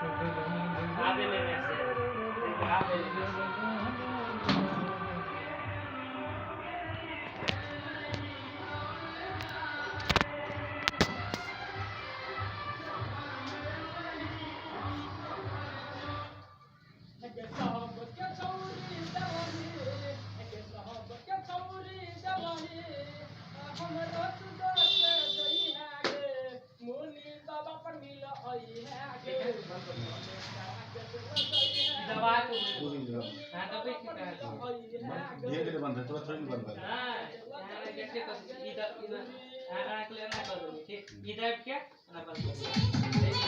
आबे ले मैसेज, आबे ले मैसेज। दबा के हां दबे के कहा। धीरे धीरे बंद है, थोड़ा थोड़ी नहीं बंद है। हां, यहाँ देखिए तो इधर इधर हां, आंख लेना कर दो ठीक। इधर क्या ना बंद कर।